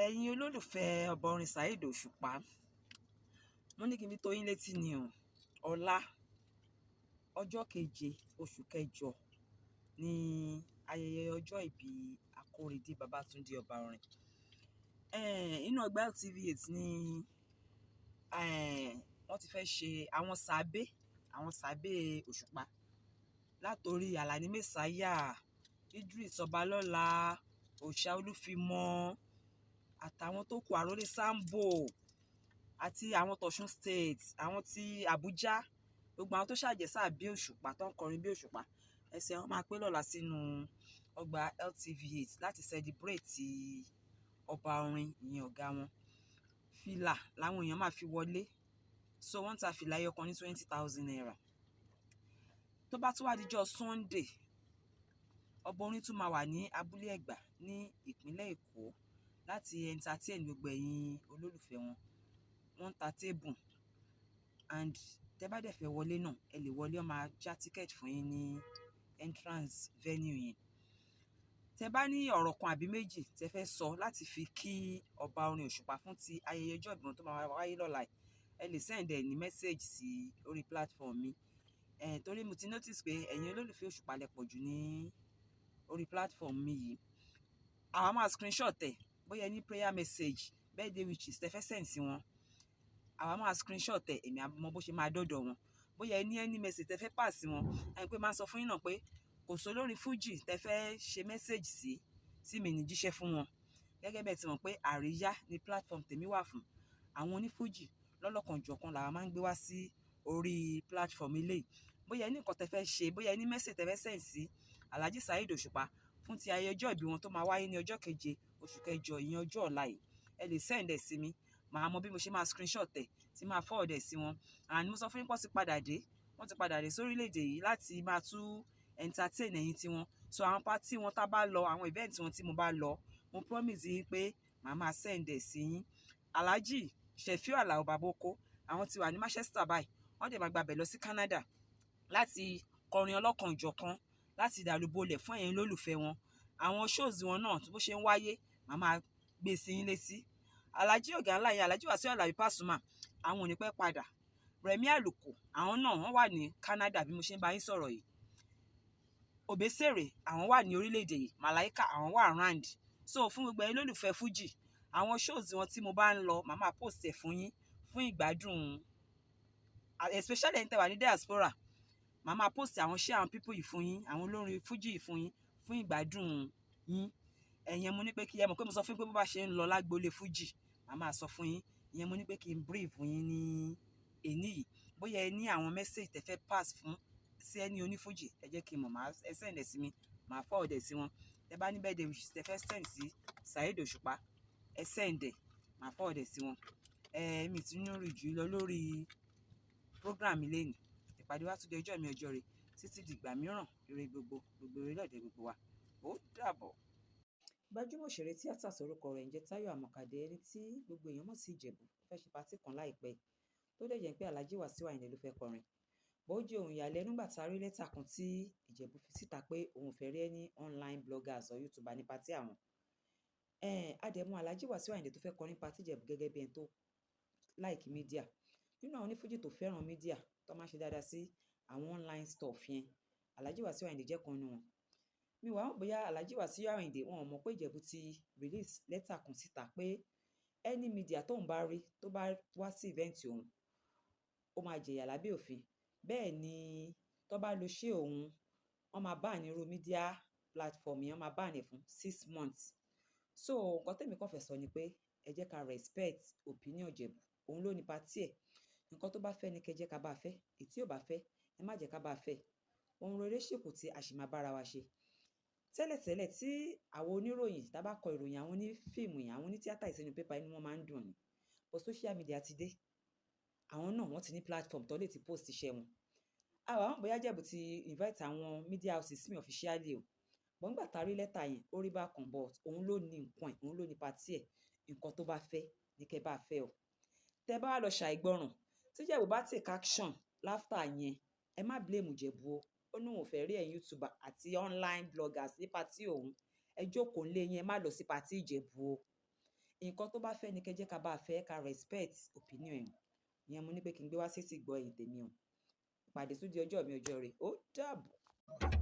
Ẹ̀yin olólùfẹ́ ọba orin Saheed Òṣùpá, mo ní kí n fi tó yín létí ni o. Ọ̀la, ọjọ́ keje oṣù kẹjọ ní ayẹyẹ ọjọ́ ìbí Akóredé Babátúndé ọba orin. Inú ọgbà LTV8 ní wọ́n ti fẹ́ ṣe àwọn sàábé Òṣùpá, látòrí Àlàní Mẹ́sáyà, Idris Ọbalọ́lá, Òòṣà Olúfimọ́ àtàwọn tó kù, Àrólé Sambo àti àwọn tọ̀sùn State, àwọn tí Abuja, gbogbo àwọn tó ṣàjẹsà bí Òṣùpá, tó ń kọrin bí Òṣùpá, ẹsẹ̀ wọn máa pé lọ́la sínú ọgbà LTV8 láti celebrate ọba orin, ìyẹn ọ̀gá wọn. Fìlà làwọn èèyàn máa fi wọlé, so wọ́n ń ta fìlà ẹyọ kan ní ₦20,000. Tó bá tún wá dijọ́ Sunday, ọba orin tún máa wà ní Abúlé Ẹ̀gbá ní ìpínlẹ̀ Èkó láti entertain gbogbo ẹ̀yin olólùfẹ́ wọn. Wọ́n ń ta table, and tẹ́ bá dẹ̀ fẹ́ wọlé náà, ẹ lè wọlé. Wọ́n máa já ticket fún yín ní entrance venue yẹn. Tẹ́ bá ní ọ̀rọ̀ kan àbí méjì tẹ́ fẹ́ sọ láti fi kí ọba orin Òṣùpá fún ti ayẹyẹ ọjọ́ ìbí wọn tó máa wáyé lọ́la yìí, ẹ lè send ẹ ní message sí orí platform mi ẹ̀, torí mo ti notice pé ẹ̀yin olólùfẹ́ Òṣùpá lẹ pọ̀ jù ní orí platform mi yìí. Àwa máa screenshot ẹ̀. Bóyá ẹ ní prayer message, birthday wishes tẹ́ fẹ́ send sí wọn, àwa máa screenshot ẹ̀, èmi á mọ bó ṣe máa dọ́dọ̀ wọn. Bóyá ẹ ní any message tẹ́ fẹ́ pass sí wọn, ẹni pé máa sọ fún yín náà pé kò sí olórin fújì tẹ́ fẹ́ ṣe message sí tí mi ní jíṣẹ́ fún wọn. Gẹ́gẹ́ bẹ́ẹ̀ ti mọ̀ pé àríyá ni platform tèmi wà fún, àwọn onífújì lọ́lọ́kanjọ̀kan làwa máa ń gbé wá sí orí platform eléyìí. Bóyá ẹ ní nǹkan tẹ́ fẹ́ ṣe, bóyá ẹ ní message tẹ́ fẹ́ send sí Alhaji Saheed Òṣùpá fún ti ayẹyẹ ọjọ́ ìbí wọn tó máa wáyé ní ọjọ́ keje oṣù kẹjọ, ìyẹn ọjọ́ ọ̀la yìí, ẹ lè send ẹ̀ sí mi. Màá mọ bí mo ṣe máa screenshot ẹ̀ tí máa forward ẹ̀ sí wọn. And mo sọ fún yín pé wọ́n ti padà dé, wọ́n ti padà dé sórílẹ̀-èdè yìí láti máa tún entertain ẹ̀yin tiwọn. So àwọn party wọn tá bá lọ, àwọn event wọn tí mo bá lọ, mo promise yín pé màá máa send ẹ̀ sí yín. Alhaji Sefiu Alao Baboko, àwọn ti wà ní Manchester báyìí, wọ́n dẹ̀ máa gbàbẹ̀ lọ sí Canada láti kọrin ọlọ́kan-ò-jọ̀kan, láti dàlúbọlẹ̀ fún ẹ̀yin olólùfẹ́ wọn. Àwọn shows wọn náà bó ṣe ń wáyé, màá máa gbé sí yín létí. Alhaji ọ̀gá ńlá yẹn, Alhaji Wasiu Alabi Pasuma, àwọn ò ní pẹ́ padà. Rẹ̀mí Àlùkò, àwọn náà wọ́n wà ní Canada bí mo ṣe ń bá yín sọ̀rọ̀ yìí. Òbésèrè, àwọn wà ní orílẹ̀-èdè yìí. Màláíkà, àwọn wà around. So fún gbogbo ẹ̀yin olólùfẹ́ Fuji, àwọn shows wọn tí mo bá ń lọ, màá máa post ẹ̀ fún yín fún ìgbádùn, especially ẹ̀yin tẹ́ wà ní diaspora. Màá máa post àwọn share àwọn people yìí fún yín, àwọn olórin Fuji yìí fún yín fún ìgbádùn yín. Ẹ̀yin mo ní pé kí ẹ mọ̀ pé mo sọ fún yín pé bó bá ṣe ń lọ lágboolé Fuji, màá máa sọ fún yín. Ìyẹn mo ní pé kí n brief yín ní èní yìí. Bóyá ẹ ní àwọn message tẹ́ fẹ́ pass fún sí ẹni onífújì, ẹ jẹ́ kí n mọ̀, màá ẹ send ẹ̀ sí mi, màá forward ẹ̀ sí wọn. Tẹ́ bá ní birthday wishes tẹ́ fẹ́ send sí Saheed Òṣùpá, ẹ send ẹ̀, màá forward ẹ̀ sí wọn. Ẹ mi ti ní rí jù lọ lórí program mi lénìí. Ìpàdé wa tún di ọjọ́ mi, ọjọ́ rẹ̀. Títí dìgbà mìíràn, ire gbogbo, gbogbo ire lọ́dẹ gbogbo wa. Ó dàbọ̀. Gbajúmọ̀ òṣèré tíátà sórúkọ rẹ̀ ń jẹ́ Táyọ̀ Àmọ̀kàdé, ẹni tí gbogbo èèyàn mọ̀ sí Ìjẹ̀bú, fẹ́ ṣe party kan láìpẹ́, tó dẹ̀ jẹ́ pé Alhaji Wasiu Ayinde ló fẹ́ kọrin. Bó jẹ́ ohun ìyàlẹ́nu nígbà tá a rí lẹ́tà kan tí Ìjẹ̀bú fi síta pé òun fẹ́ rí ẹni online bloggers or YouTuber ní party àwọn. Àdẹ̀mú Alhaji Wasiu Ayinde tó fẹ́ kọrin party Ìjẹ̀bú gẹ́gẹ́ bí ẹni tó like media. Nínú àwọn onífújì tó fẹ́ràn media, tó máa ń ṣe dáadáa sí àwọn online stuff yẹn, Alhaji Wasiu Ayinde jẹ́ kan nínú wọn. Mi wàá mọ̀ bóyá Alhaji Wasiu Ayinde, wọn ò mọ̀ pé Ìjẹ̀bú ti release lẹ́tà kan síta pé any media tóun bá rí tó bá wá sí event òun, ó máa jẹ̀yà lábẹ́ òfin. Bẹ́ẹ̀ ni tó bá lo ṣé òun, wọ́n máa ban irú media platform yẹn, wọ́n máa ban ẹ̀ fún 6 months. So nǹkan tẹ́mi kàn fẹ́ sọ ni pé ẹ jẹ́ ká respect opinion Ìjẹ̀bú. Òun ló ní party ẹ̀. Nǹkan tó bá fẹ́ ni kẹ́ jẹ́ ká bá fẹ́, èyí tí ò bá fẹ́, ẹ má jẹ́ ká bá fẹ́. Ohun rere ṣì kù tí a sì máa bá ara wa ṣe. Tẹ́lẹ̀tẹ́lẹ̀, tí àwọn oníròyìn tá bá kọ ìròyìn àwọn onífíìmù yẹn, àwọn onítíátà yìí sínú paper, inú wọn máa ń dùn ni. But social media ti dé. Àwọn náà wọ́n ti ní platform tó lè ti post iṣẹ́ wọn. A wà mọ̀ bóyá Ìjẹ̀bú ti invite àwọn media houses mi officially o. But nígbà tá a rí lẹ́tà yẹn, ó rí bákan, but òun ló ní nǹkan ẹ̀, òun ló ní party ẹ̀. Nǹkan tó bá fẹ́ ní kẹ́ bá fẹ́ o. Tẹ bá wá lọ ṣàìgbọràn, tí Ìjẹ̀bú bá take action after yẹn, ẹ má blame Ìjẹ̀bú o. Ó ní òun ò fẹ́ rí ẹ̀yin YouTuber àti online bloggers ní party òun. Ẹ jókòó nílé yín, ẹ má lọ sí party Ìjẹ̀bú o. Nǹkan tó bá fẹ́ ni kẹ́ jẹ́ ká bá fẹ́, ká respect opinion ẹ̀. Ìyẹn mo ní pé kí n gbé wá sétí gbọ́ ẹ̀yin tèmi o. Ìpàdé tún di ọjọ́ mi, ọjọ́ rẹ̀. Ó dàbọ̀.